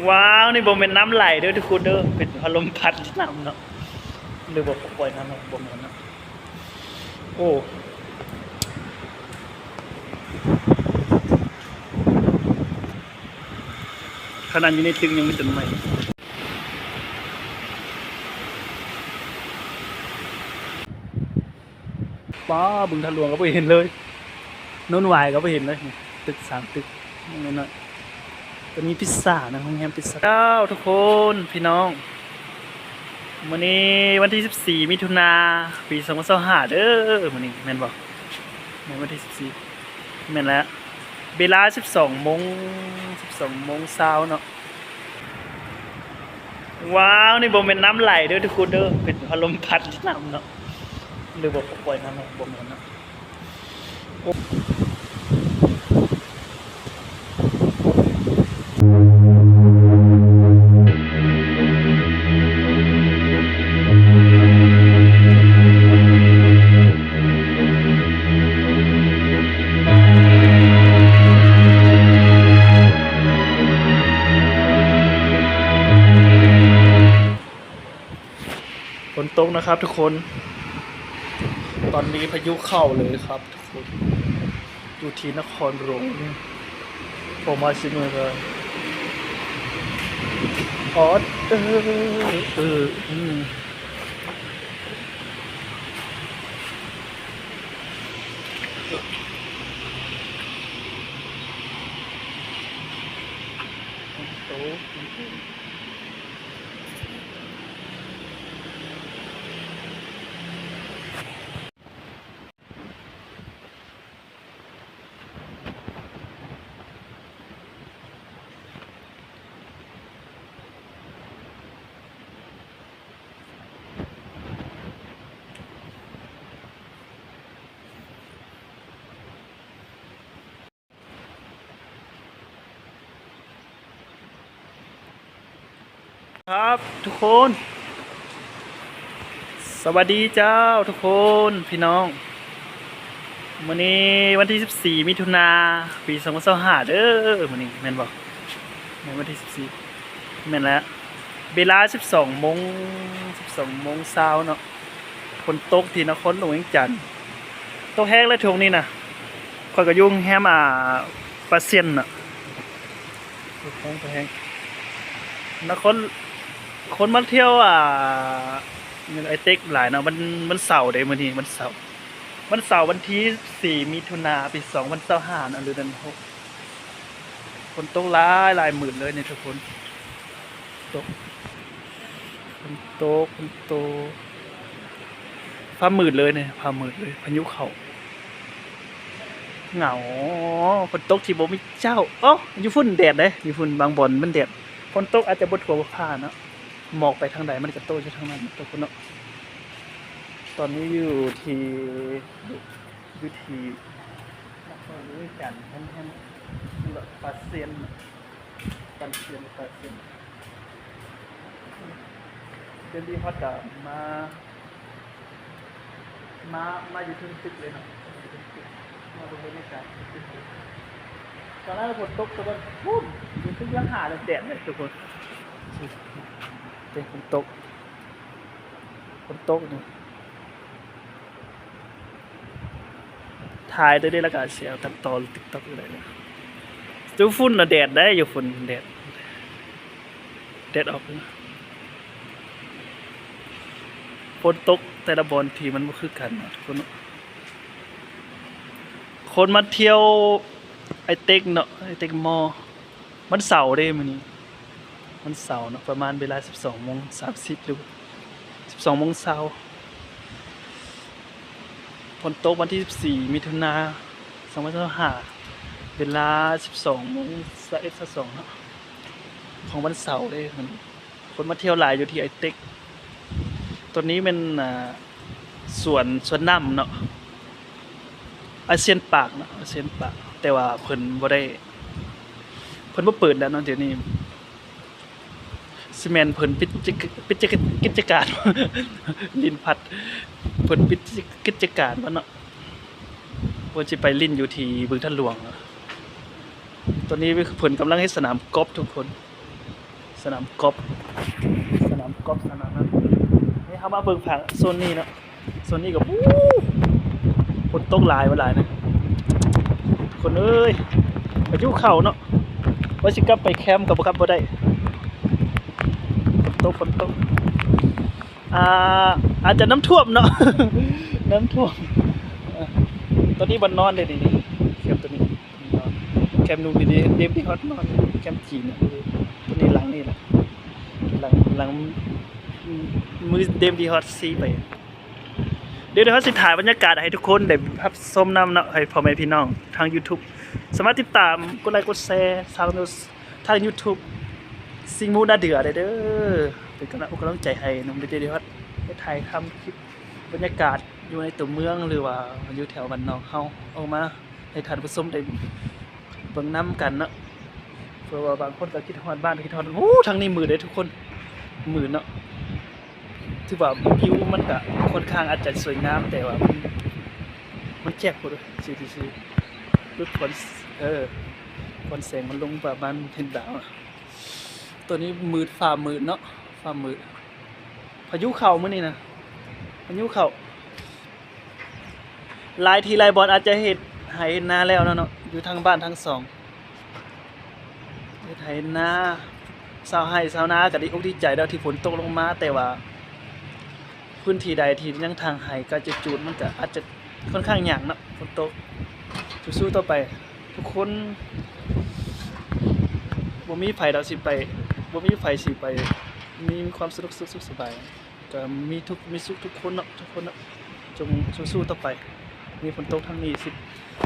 ວ້າວ ນີ້ບໍ່ແມ່ນນ້ຳໄຫຼເດີທຸກຄົນເດີ ເປັນພັດລົມພັດນ້ຳເນາະ ຫຼືວ່າປ່ອຍນ້ຳເນາະ ບໍ່ແມ່ນເນາະ. ໂອ້ ຂະໜາດຢູ່ໃນຕຶກຍັງມີຕົ້ນໄມ້. ປ້າ ບຶງທາດຫຼວງກໍບໍ່ເຫັນເລີຍ ໂນນຫວາຍກໍບໍ່ເຫັນເລີຍ ຕຶກສາມຕຶກນ້ອຍໆ ກໍມີພິຊານະ ໂຮງແຮມພິຊາ. ເຈົ້າ ທຸກຄົນ ພີ່ນ້ອງ ມື້ນີ້ວັນທີສິບສີ່ ມິຖຸນາ ປີສອງພັນຊາວຫ້າເດີ ມື້ນີ້ແມ່ນບໍ່? ແມ່ນວັນທີສິບສີ່ ແມ່ນແລ້ວ ເວລາສິບສອງໂມງ ສິບສອງໂມງຊາວເນາະ. ວ້າວ ນີ້ບໍ່ແມ່ນນ້ຳໄຫຼເດີທຸກຄົນເດີ ເປັນພັດລົມພັດນ້ຳເນາະ ຫຼືວ່າປ່ອຍນ້ຳເນາະ ບໍ່ແມ່ນເນາະ. ຝົນຕົກນະຄັບທຸກຄົນ ຕອນນີ້ພາຍຸເຂົ້າເລີຍຄັບທຸກຄົນ ຢູ່ທີ່ນະຄອນຫຼວງ ອອກມາຊິເມືອ ອອດ ເອີ ເອີ ອື. ຄັບທຸກຄົນ ສະຫວັດດີເຈົ້າທຸກຄົນ ພີ່ນ້ອງ ມື້ນີ້ວັນທີສິບສີ່ ມິຖຸນາ ປີສອງພັນຊາວຫ້າເດີ ມື້ນີ້ແມ່ນບໍ່? ແມ່ນວັນທີສິບສີ່ ແມ່ນແລ້ວ ເວລາສິບສອງໂມງ ສິບສອງໂມງຊາວເນາະ. ຝົນຕົກທີ່ນະຄອນຫຼວງວຽງຈັນ ຕົກແຮງເລີຍຊ່ວງນີ້ນະ ຂ້ອຍກໍຢູ່ໂຮງແຮມ ອ່າ ປາຊຽນນະ ຕົກແຮງ ຕົກແຮງ ນະຄອນ ຄົນມາທ່ຽວ ອ່າ ໄອເຕັກຫຼາຍເນາະ ວັນ ວັນເສົາເດ້ ມື້ນີ້ວັນເສົາ ວັນເສົາວັນທີສີ່ ມິຖຸນາ ປີສອງພັນຊາວຫ້າເນາະ ຫຼືເດືອນຫົກ ຝົນຕົກຫຼາຍ ຫຼາຍມື້ເລີຍນີ້ທຸກຄົນ ຕົກ ຝົນຕົກ ຝົນຕົກ ຟ້າມືດເລີຍນີ້ ຟ້າມືດເລີຍ ພາຍຸເຂົ້າ ເຫງົາ ຝົນຕົກທີ່ບໍ່ມີເຈົ້າ ເອົ້າ ຢູ່ພຸ້ນແດດເດ້ ຢູ່ພຸ້ນບາງບ່ອນມັນແດດ ຝົນຕົກອາດຈະບໍ່ທົ່ວບໍ່ພາເນາະ ໝອກໄປທາງໃດມັນກໍຕົກຢູ່ທາງນັ້ນ ຕົກພຸ້ນເນາະ. ຕອນນີ້ຢູ່ທີ່ ຢູ່ທີ່ນະຄອນຫຼວງວຽງຈັນ ແຮມ ແຮມ ແຮມປາຊຽນ ປາຊຽນ ປາຊຽນ ດຽວນີ້ຮອດກະມາ ມາ ມາຢູ່ເທິງຕຶກເລີຍເນາະ ມາເບິ່ງບັນຍາກາດຕຶກເລີຍ ຕອນນັ້ນຝົນຕົກ ຕອນນັ້ນພຸ້ນ ຢູ່ຕຶກຫຼັງຫ້າແລ້ວແດດເລີຍທຸກຄົນ ເບິ່ງຝົນຕົກ ຝົນຕົກນີ້ ຖ່າຍໄດ້ເດ້ ແລ້ວກໍຊິເອົາຕັດຕໍ່ລົງຕິກຕັອກໄດ້ ຢູ່ພຸ້ນນະແດດໄດ໋ ຢູ່ພຸ້ນແດດ ແດດອອກ ຝົນຕົກແຕ່ລະບ່ອນທີ່ມັນບໍ່ຄືກັນເນາະທຸກຄົນເນາະ ຄົນມາທ່ຽວໄອເຕັກເນາະ ໄອເຕັກມໍ ວັນເສົາເດ້ມື້ນີ້ ວັນເສົາເນາະ ປະມານເວລາສິບສອງໂມງສາມສິບ ຫຼືສິບສອງໂມງຊາວ ຝົນຕົກວັນທີສິບສີ່ ມິຖຸນາ ສອງພັນຊາວຫ້າ ເວລາສິບສອງໂມງຊາວເອັດ ຊາວສອງເນາະ ຂອງວັນເສົາເດ້ ຄົນມາທ່ຽວຫຼາຍຢູ່ທີ່ໄອເຕັກ ໂຕນີ້ແມ່ນ ອ່າ ສວນ ສວນນ້ຳເນາະ ອາຊຽນປາກເນາະ ອາຊຽນປາກ ແຕ່ວ່າເພິ່ນບໍ່ໄດ້ ເພິ່ນບໍ່ເປີດແລ້ວເນາະ ດຽວນີ້ ຊິແມ່ນເພິ່ນປິດກິດຈະ ປິດກິດຈະການ ຫຼິ້ນພັດ ເພິ່ນປິດກິດຈະການບໍ່ເນາະ ວ່າຊິໄປຫຼິ້ນຢູ່ທີ່ບຶງທາດຫຼວງ ຕອນນີ້ເພິ່ນກຳລັງເຮັດສະໜາມກອບທຸກຄົນ ສະໜາມກອບ ສະໜາມກອບ ສະໜາມນັ້ນ. ນີ້ເຮົາມາເບິ່ງຝັ່ງໂຊນນີ້ເນາະ. ໂຊນນີ້ກໍ ໂອ້ ຝົນຕົກຫຼາຍບໍ່ຫຼາຍນະ ຄົນເອີຍ. ພາຍຸເຂົ້າເນາະ ວ່າຊິກັບໄປແຄມກໍບໍ່ກັບບໍ່ໄດ້ ຝົນຕົກ ຝົນຕົກ. ອ່າ ອາດຈະນ້ຳຖ້ວມເນາະ ນ້ຳຖ້ວມ. ເອີ ຕອນນີ້ບ່ອນນອນເດ້ນີ້ ແຄມໂຕນີ້ ແຄມໜຸ່ມດີໆ ເດມດີຮອດນອນ ແຄມຈີນນະ. ໂຕນີ້ຫຼັງນີ້ແຫຼະ ຫຼັງ ຫຼັງ ມື້ເດມດີຮອດຊີ້ໄປ. ດຽວເຮົາຊິຖ່າຍບັນຍາກາດໃຫ້ທຸກຄົນໄດ້ຮັບຊົມນຳເນາະ ໃຫ້ພໍ່ແມ່ພີ່ນ້ອງທາງຢູທູບ ສາມາດຕິດຕາມ ກົດໄລກົດແຊ ທາງ ທາງຢູທູບ ຊິງມູນາເດືອໄດ້ເດີ. ເປັນກຳລັງອົກກຳລັງໃຈໃຫ້ໜຸ່ມເດມດີຮອດໄດ້ຖ່າຍທຳຄລິບບັນຍາກາດຢູ່ໃນຕົວເມືອງ ຫຼືວ່າຢູ່ແຖວບ້ານນອກເຮົາ ອອກມາໃຫ້ທ່ານຜູ້ຊົມໄດ້ເບິ່ງນຳກັນເນາະ. ເພາະວ່າບາງຄົນກໍຄິດຮອດບ້ານ ຄິດຮອດ ໂອ້ ທາງນີ້ມືດເດ້ທຸກຄົນ ມືດເນາະ. ຖືວ່າວິວມັນກະຂ້ອນຂ້າງອາດຈະສວຍງາມ ແຕ່ວ່າມັນ ມັນແຄບໂພດ ຊິ ຊິ ຊິ ຫຼຸດຄວັນ ເອີ ຄວັນແສງມັນລົງປະມານເຫັນດາວ. ຕອນນີ້ມືດ ຟ້າມືດເນາະ ຟ້າມືດ. ພາຍຸເຂົ້າມື້ນີ້ນະ ພາຍຸເຂົ້າ. ຫຼາຍທີ່ຫຼາຍບ່ອນອາດຈະເຮັດໄຮ່ເຮັດນາແລ້ວເນາະ ເນາະ ຢູ່ທາງບ້ານທັງສອງ ເຮັດໄຮ່ເຮັດນາ ຊາວໄຮ່ຊາວນາກໍດີອົກດີໃຈແລ້ວທີ່ຝົນຕົກລົງມາ. ແຕ່ວ່າພື້ນທີ່ໃດທີ່ຍັງທາງໄຮ່ກໍຈະຈູດ ມັນກໍອາດຈະຂ້ອນຂ້າງຍາກເນາະ ຝົນຕົກ. ສູ້ໆຕໍ່ໄປທຸກຄົນ. ບໍ່ມີໃຜດອກຊິໄປ ບໍ່ມີໃຜຊິໄປມີ ມີຄວາມສະດວກ ສະ ສະບາຍ. ກໍມີທຸກ ມີສຸກທຸກຄົນເນາະ ທຸກຄົນເນາະ ຈົ່ງສູ້ໆຕໍ່ໄປ. ມີຝົນຕົກທາງນີ້ ຊິ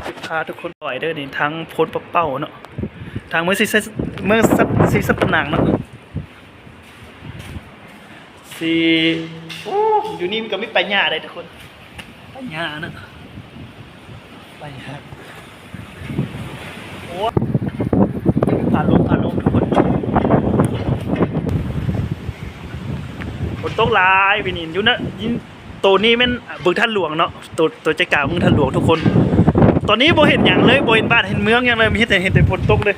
ຊິພາທຸກຄົນໄປເດີນີ້ ທາງໂພນປະເປົ້າເນາະ ທາງເມືອງສີ ເມືອງ ສີສັດຕະນາງເນາະ. ຊິ ໂອ້ ຢູ່ນີ້ມັນກໍມີປ່າຫຍ້າເດ້ທຸກຄົນ ປ່າຫຍ້າເນາະ ໄປຫາ ໂອ້ ພາລົມ ພາລົມທຸກຄົນ. ຝົນຕົກຫຼາຍປີນີ້ ຢູ່ນະ ໂຕນີ້ແມ່ນບຶງທາດຫຼວງເນາະ ໂຕ ໂຕໃຈກາງບຶງທາດຫຼວງທຸກຄົນ. ຕອນນີ້ບໍ່ເຫັນຫຍັງເລີຍ ບໍ່ເຫັນບ້ານເຫັນເມືອງຫຍັງເລີຍ ມີແຕ່ ເຫັນແຕ່ຝົນຕົກເລີຍ.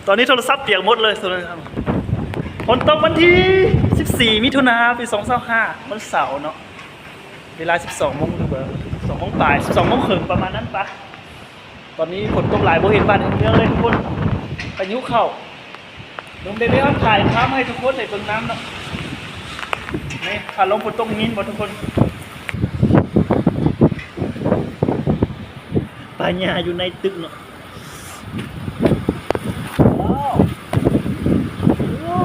ຕອນນີ້ໂທລະສັບປຽກໝົດເລີຍ. ຝົນຕົກວັນທີສິບສີ່ ມິຖຸນາ ປີສອງພັນຊາວຫ້າ ວັນເສົາເນາະ. ເວລາສິບສອງໂມງ ຫຼືວ່າສອງໂມງປາຍ ສິບສອງໂມງເຄິ່ງ ປະມານນັ້ນປະ. ຕອນນີ້ຝົນຕົກຫຼາຍ ບໍ່ເຫັນບ້ານເຫັນເມືອງເລີຍທຸກຄົນ ພາຍຸເຂົ້າ. ລົງໄດ້ ໄດ້ຮັບຖ່າຍທຳໃຫ້ທຸກຄົນໄດ້ເບິ່ງນຳເນາະ. ນີ້ ພາລົມຝົນຕົກ ໄດ້ຍິນບໍ່ທຸກຄົນ? ປ່າຫຍ້າຢູ່ໃນຕຶກເນາະ. ວ້າວ ໂອ້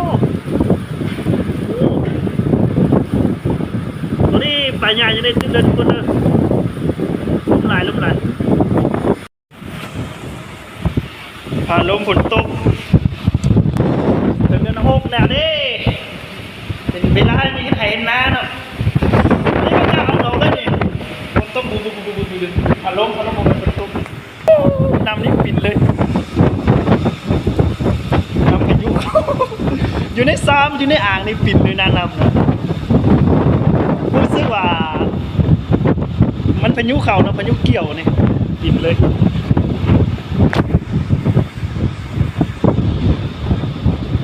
ໂອ້ ໂຕນີ້ປ່າຫຍ້າຢູ່ໃນຕຶກເດີທຸກຄົນເດີ. ລົມຫຼາຍ ລົມຫຼາຍ. ພາລົມຝົນຕົກ ເຖິງເດືອນຫົກແລ້ວເດ້ ເປັນເວລາທີ່ເຮັດໄຮ່ເຮັດນາເນາະ. ອັນນີ້ກໍຈະເອົາດອກໄດ້ນີ້ ຝົນຕົກ ບຸບໆໆໆ ພາລົມ ພາລົມ ບໍ່ແມ່ນຝົນຕົກ. ນ້ຳນີ້ປິ່ນເລີຍ ນ້ຳພາຍຸ ຢູ່ໃນຊາມ ຢູ່ໃນອ່າງນີ້ປິ່ນເລີຍນະ ນ້ຳນະ. ຮູ້ສຶກວ່າມັນພາຍຸເຂົ້າເນາະ ພາຍຸກ່ຽວນີ້ ປິ່ນເລີຍ.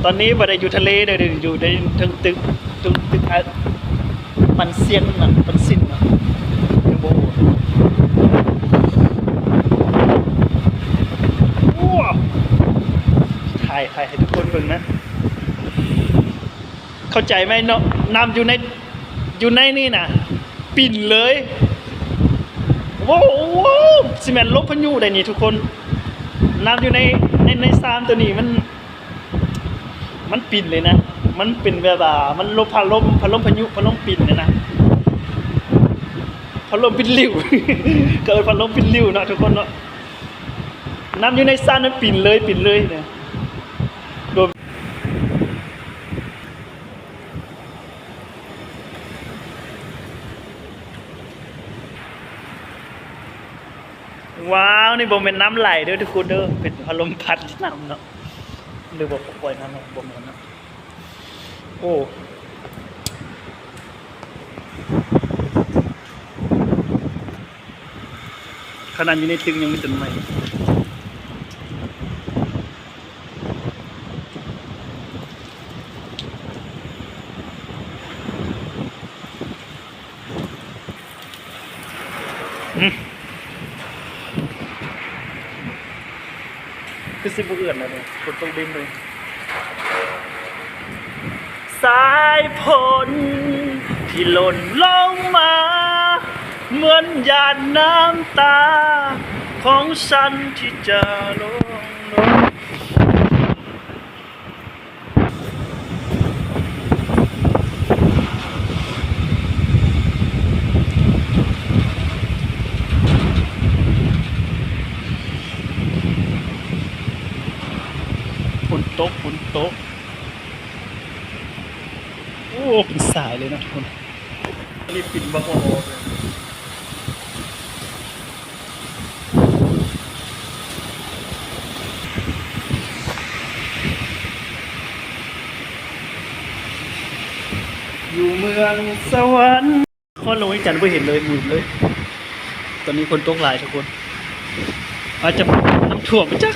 ຕອນນີ້ບໍ່ໄດ້ຢູ່ທະເລເດີ ຢູ່ໃນເທິງຕຶກ ຕຶກ ຕຶກ ອາ ປັນຊຽນນະ ປັນຊິນນະ ຍັງບໍ່ຮູ້. ໂອ້ ຖ່າຍ ຖ່າຍໃຫ້ທຸກຄົນເບິ່ງນະ. ເຂົ້າໃຈໄໝເນາະ? ນ້ຳຢູ່ໃນ ຢູ່ໃນນີ້ນະ ປິ່ນເລີຍ. ໂອ້ ໂອ້ ຊິແມ່ນລົມພາຍຸໄດ໋ນີ້ທຸກຄົນ. ນ້ຳຢູ່ໃນ ໃນ ໃນຊາມໂຕນີ້ມັນ ມັນປິ່ນເລີຍນະ. ມັນເປັນແບບວ່າ ມັນລົມ ພາລົມ ພາລົມພາຍຸ ພາລົມປິ່ນເລີຍນະ. ພາລົມປິ່ນລິ້ວ ກໍເອີ້ນພາລົມປິ່ນລິ້ວເນາະທຸກຄົນເນາະ. ນ້ຳຢູ່ໃນຊາມນັ້ນປິ່ນເລີຍ ປິ່ນເລີຍນະ. ວ້າວ ນີ້ບໍ່ແມ່ນນ້ຳໄຫຼເດີທຸກຄົນເດີ ເປັນພັດລົມພັດນ້ຳເນາະ ຫຼືວ່າປ່ອຍນ້ຳເນາະ ບໍ່ແມ່ນເນາະ. ໂອ້ ຂະໜາດຢູ່ໃນຕຶກຍັງມີຕົ້ນໄມ້. ຊິບໍ່ເອື້ອນແລ້ວນີ້ ຝົນຕົກດິນເລີຍ. ສາຍຝົນທີ່ຫຼົ່ນລົງມາ ເໝືອນຢາດນ້ຳຕາຂອງສັນທີ່ຈະຫຼົງລົງ. ຝົນຕົກ ຝົນຕົກ. ໂອ້ ເປັນສາຍເລີຍເນາະທຸກຄົນ. ນີ້ປິ່ນບັກອອກ. ຢູ່ເມືອງສະຫວັນ ນະຄອນຫຼວງວຽງຈັນບໍ່ເຫັນເລີຍ ມືດເລີຍ. ຕອນນີ້ຝົນຕົກຫຼາຍທຸກຄົນ ອາດຈະນ້ຳຖ້ວມ ບໍ່ຈັກ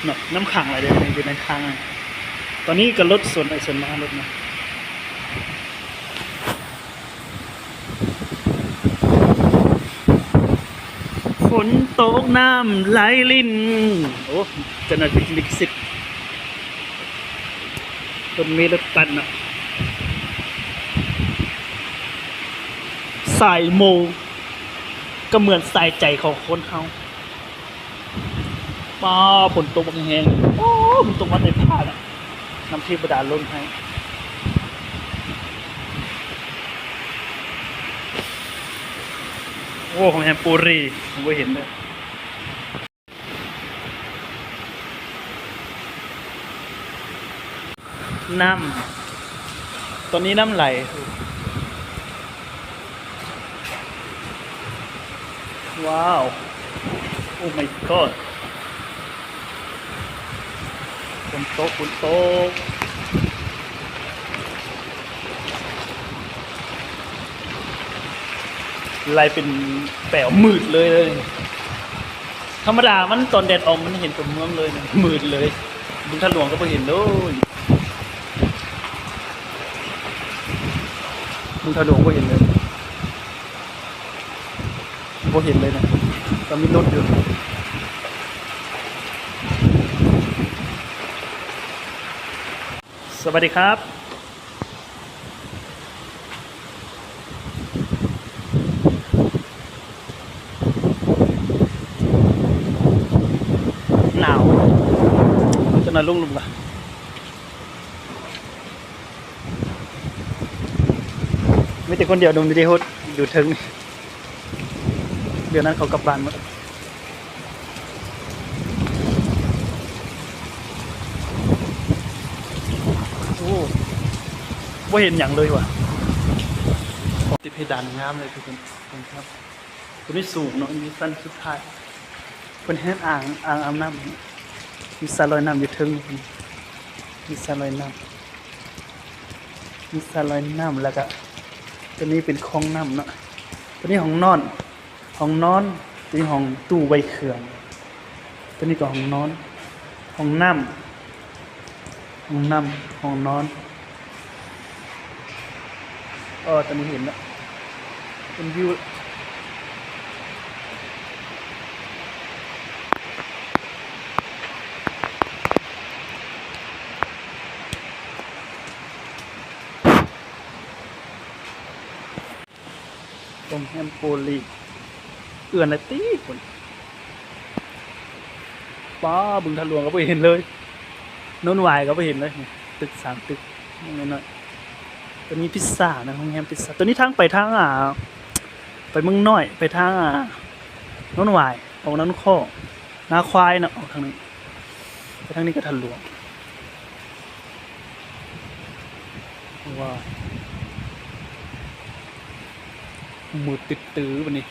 ເນາະ ນ້ຳຂັງຫຼາຍເດ້ ຢູ່ໃນທາງ. ຕອນນີ້ກໍລົດສວນໄປສວນມາ ລົດນະ. ຝົນຕົກນ້ຳໄຫຼລິນ. ໂອ້ ເຈົ້າໜ້າທີ່ລິຂະສິດ ລົດເມລົດຕັນນະ. ສາຍໂມກໍເໝືອນສາຍໃຈຂອງຄົນເຮົາ. ປ້າ ຝົນຕົກບັກແຮງ. ໂອ້ ຝົນຕົກມາແຕ່ຟ້ານະ ນ້ຳເທວະດາຫຼົ່ນໃຫ້. ໂອ້ ໂຮງແຮມປູຣີ ບໍ່ເຫັນເລີຍ. ນ້ຳ ຕອນນີ້ນ້ຳໄຫຼ. ວ້າວ Oh my god ຝົນຕົກ ຝົນຕົກ ໄຫຼເປັນແປວມືດເລີຍ. ທຳມະດາມັນຕອນແດດອອກມັນເຫັນຕົວເມືອງເລີຍ ມືດເລີຍ. ບຶງທາດຫຼວງກໍບໍ່ເຫັນເລີຍ ບຶງທາດຫຼວງບໍ່ເຫັນເລີຍ ບໍ່ເຫັນເລີຍນະ ກໍມີລົດຢູ່. ສະຫວັດດີຄັບ. ໜາວ ເຈົ້າໜ້າລຸງລຸງລະ ມີແຕ່ຄົນດຽວໜຸ່ມທີ່ໄດ້ໂຮດຢູ່ເທິງນີ້ ດຽວນັ້ນເຂົາກັບບ້ານໝົດ. ໂອ້ ບໍ່ເຫັນຫຍັງເລີຍວ່າ ຕິດເພດານງາມເລີຍທຸກຄົນ. ຕົວນີ້ສູງເນາະ ມີຊັ້ນສຸດທ້າຍ ເພິ່ນເຮັດອ່າງ ອ່າງອາບນ້ຳ ມີສະລອຍນ້ຳຢູ່ເທິງ ມີສະລອຍນ້ຳ ມີສະລອຍນ້ຳ ແລ້ວກະຕົວນີ້ເປັນຄອງນ້ຳເນາະ. ຕົວນີ້ຫ້ອງນອນ ຫ້ອງນອນ ຕົວນີ້ຫ້ອງຕູ້ໄວ້ເຄື່ອງ ຕົວນີ້ກໍຫ້ອງນອນ ຫ້ອງນ້ຳ ຫ້ອງນ້ຳ ຫ້ອງນອນ. ອໍ ຕອນນີ້ເຫັນແລ້ວ ເປັນວິວ ໂຮງແຮມໂປລີ ເອື້ອນລະຕິພຸ້ນ. ປ້າ ບຶງທາດຫຼວງກໍບໍ່ເຫັນເລີຍ ໂນນຫວາຍກໍບໍ່ເຫັນເລີຍ. ຕຶກສາມຕຶກນ້ອຍໆ ຕົວນີ້ພິຊານະ ໂຮງແຮມພິຊາ. ຕົວນີ້ທາງໄປທາງ ອ່າ ໄປເມືອງນ້ອຍ ໄປທາງ ອ່າ ໂນນຫວາຍ ອອກນາໂນນຄອກ ນາຄວາຍເນາະ ອອກທາງນີ້. ແຕ່ທາງນີ້ກໍທາດຫຼວງ. ວ້າວ ມືດຕຶດຕື້ບັດນີ້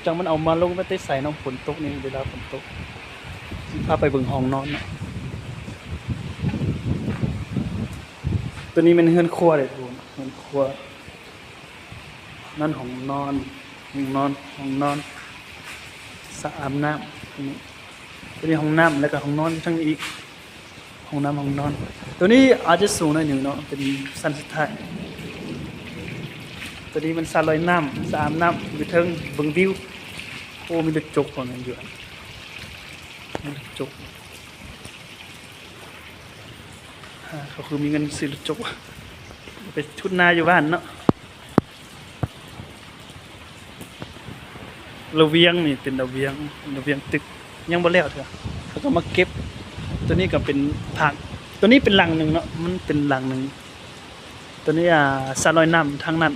ຈັກມັນເອົາມາລົງໄວ້ແຕ່ໃສເນາະ. ຝົນຕົກນີ້ ເວລາຝົນຕົກຊິພາໄປເບິ່ງຫ້ອງນອນເນາະ. ຕົວນີ້ແມ່ນເຮືອນຄົວເດ້ທຸກຄົນ ເຮືອນຄົວ. ນັ້ນຫ້ອງນອນ ຫ້ອງນອນ ຫ້ອງນອນ ສະອາບນ້ຳ ຕົວນີ້ ຕົວນີ້ຫ້ອງນ້ຳ ແລ້ວກໍຫ້ອງນອນຢູ່ທາງນີ້ອີກ ຫ້ອງນ້ຳ ຫ້ອງນອນ. ຕົວນີ້ອາດຈະສູງໜ້ອຍໜຶ່ງເນາະ ເປັນຊັ້ນສຸດທ້າຍ. ຕົວນີ້ມັນສະລອຍນ້ຳ ສະອາບນ້ຳຢູ່ເທິງ ເບິ່ງວິວ. ໂອ້ ມີລົດຈົກພວກນັ້ນຢູ່. ລົດຈົກ ເຂົາຄືມີເງິນຊື້ລົດຈົກ ໄປທຸດນາຢູ່ບ້ານເນາະ. ລະວຽງນີ້ເປັນລະວຽງ ລະວຽງຕຶກ ຍັງບໍ່ແລ້ວເທື່ອ ເຂົາກໍມາເກັບ. ຕົວນີ້ກໍເປັນພາກ ຕົວນີ້ເປັນຫຼັງໜຶ່ງເນາະ ມັນເປັນຫຼັງໜຶ່ງ. ຕົວນີ້ ອ່າ ສະລອຍນ້ຳທາງນັ້ນ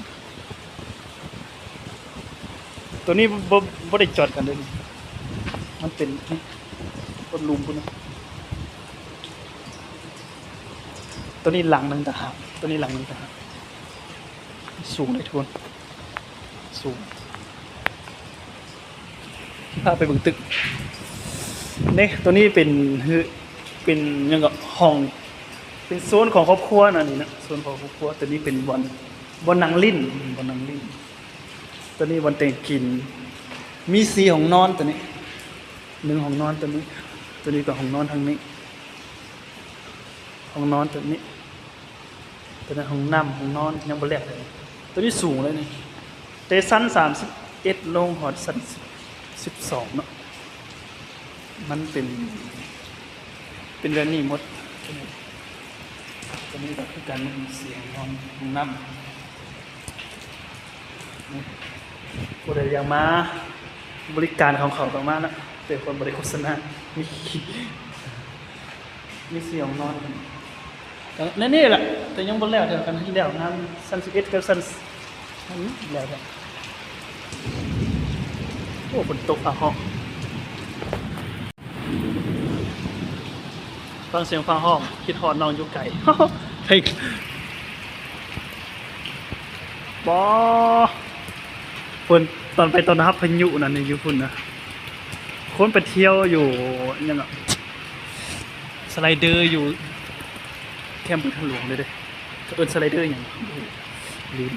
ຕົວນີ້ບໍ່ ບໍ່ ບໍ່ໄດ້ຈອດກັນເດ້ ມັນເປັນຄົນລຸ່ມພຸ້ນນະ. ຕົວນີ້ຫຼັງໜຶ່ງຕ່າງຫາກ ຕົວນີ້ຫຼັງໜຶ່ງຕ່າງຫາກ ສູງເດ້ທຸກຄົນ ສູງ. ພາໄປເບິ່ງຕຶກເດ້. ຕົວນີ້ເປັນ ເປັນຫຍັງກໍ ຫ້ອງ ເປັນໂຊນຂອງຄອບຄົວນະ ນີ້ນະ ໂຊນຂອງຄອບຄົວ. ຕົວນີ້ເປັນບ່ອນ ບ່ອນນັ່ງຫຼິ້ນ ບ່ອນນັ່ງຫຼິ້ນ. ຕົວນີ້ບ່ອນແຕ່ງກິນ ມີສີ່ຫ້ອງນອນ ຕົວນີ້ໜຶ່ງຫ້ອງນອນ ຕົວນີ້ ຕົວນີ້ກໍຫ້ອງນອນທາງນີ້ ຫ້ອງນອນຕົວນີ້. ຕົວນັ້ນຫ້ອງນ້ຳ ຫ້ອງນອນ ຍັງບໍ່ແລ້ວເລີຍ. ຕົວນີ້ສູງເລີຍນີ້ ແຕ່ຊັ້ນສາມສິບເອັດ ລົງຮອດຊັ້ນສິບສອງເນາະ ມັນເປັນ ເປັນແບບນີ້ໝົດ. ຕົວນີ້ກໍຄືກັນ ມີສີ່ຫ້ອງນອນ ຫ້ອງນ້ຳ. ຜູ້ໃດຢາກມາບໍລິການຂອງເຂົາກໍມານະ ແຕ່ເພິ່ນບໍ່ໄດ້ໂຄສະນາ. ມີ ມີສີ່ຫ້ອງນອນ ກໍໃນນີ້ແຫຼະ ແຕ່ຍັງບໍ່ແລ້ວເທື່ອ. ຄັນແລ້ວງານຊັ້ນສິບເອັດກັບຊັ້ນ ອັນນີ້ແລ້ວແຫຼະ. ໂອ້ ຝົນຕົກຟ້າຮ້ອງ ຟັງສຽງຟ້າຮ້ອງ ຄິດຮອດນ້ອງຢູ່ໄກ. ເພງ ບໍ່ ເພິ່ນຕອນໄປຕອນຮັບພາຍຸນັ້ນ ຢູ່ພຸ້ນນະ ຄົນໄປທ່ຽວຢູ່ຫຍັງອະ ສະໄລເດີຢູ່ແຄມບຸດທາງຫຼວງເດ້ ເອີ້ນສະໄລເດີຫຍັງ ລືມ.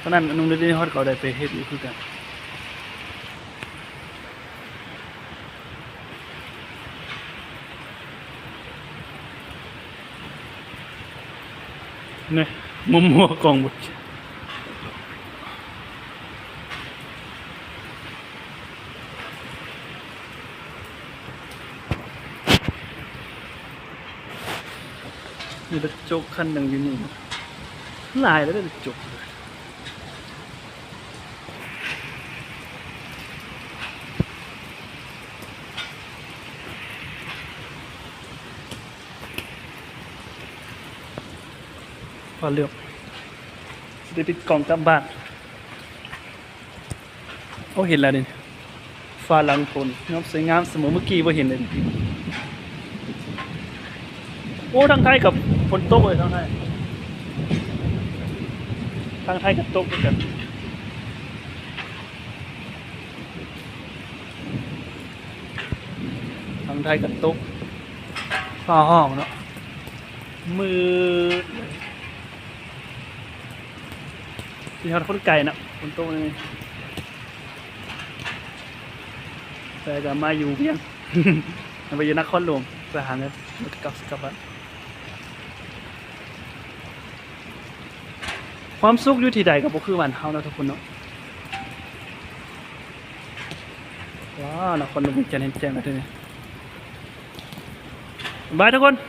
ຕອນນັ້ນໜຸ່ມເດນຮອດກໍໄດ້ໄປເຮັດຢູ່ຄືກັນ. ນີ້ ມົວໆ ກອງບຸດ ມີລົດຈົກຄັນໜຶ່ງຢູ່ນີ້ ຫຼາຍແລ້ວເດ້ລົດຈົກ. ຟ້າເຫຼືອງ ຊິໄດ້ປິດກ້ອງກັບບ້ານ. ໂອ້ ເຫັນແລ້ວນີ້ ຟ້າຫຼັງຝົນ ງາມ ສວຍງາມສະເໝີ ມື້ກີ້ບໍ່ເຫັນເລີຍ. ໂອ້ ທາງໄທກໍຝົນຕົກເລີຍ ທາງໄທ ທາງໄທກໍຕົກຄືກັນ ທາງໄທກໍຕົກ ຟ້າຮ້ອງເນາະ ມືດເລີຍ. ຊິຮອດຄົນໄກນະ ຝົນຕົກນີ້ ແຕ່ກໍມາຢູ່ວຽງ ໄປຢູ່ນະຄອນຫຼວງ ເພື່ອຫາເງິນ ແລ້ວກໍກັບ ກັບບ້ານ. ຄວາມສຸກຢູ່ທີ່ໃດກໍບໍ່ຄືບ້ານເຮົາເນາະທຸກຄົນເນາະ. ວ້າວ ນະຄອນຫຼວງວຽງຈັນເຫັນແຈ້ງແລ້ວເທື່ອນີ້. ບາຍທຸກຄົນ. ໂ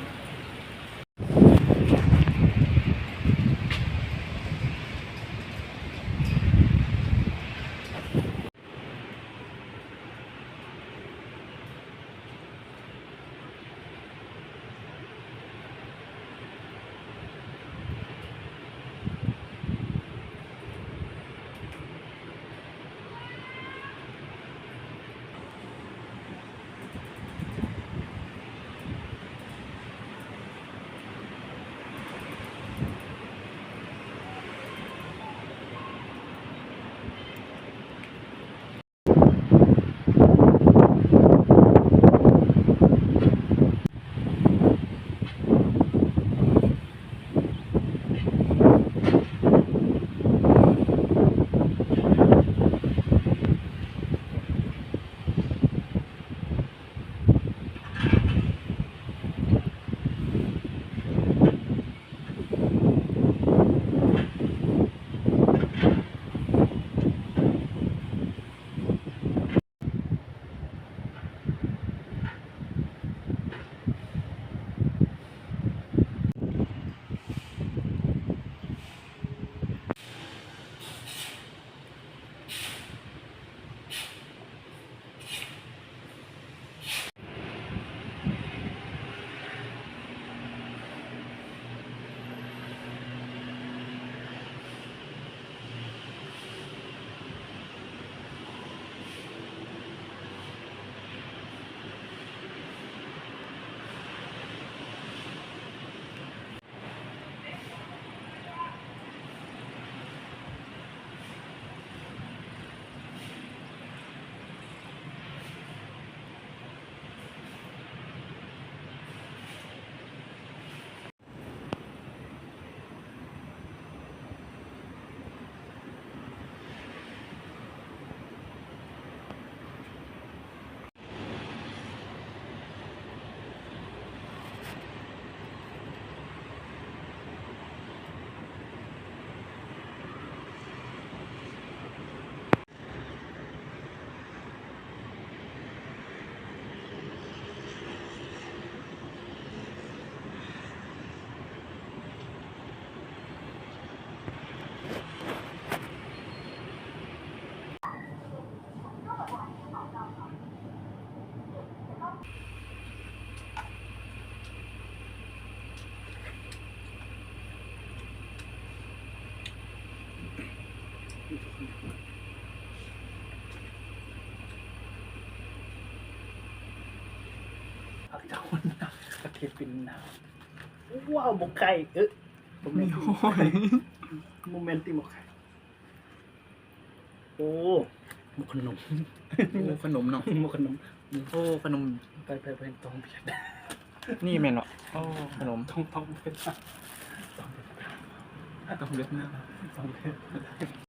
ປະເທດຫວຽດນາມ. ວ້າວ ໝົກໄຂ່ ເອີ ບໍ່ແມ່ນ ບໍ່ແມ່ນຕິ ໝົກໄຂ່. ໂອ້ ໝົກຂະໜົມ ໂອ້ ຂະໜົມເນາະ ໝົກຂະໜົມ. ໂອ້ ຂະໜົມ ໄປ ໄປ ໄປ ຕ້ອງຫວຽດ ນີ້ແມ່ນເນາະ. ໂອ້ ຂະໜົມ ຕ້ອງ ຕ້ອງຫວຽດ ຕ້ອງຫວຽດ ຕ້ອງຫວຽດນາມ ຕ້ອງຫວຽດ.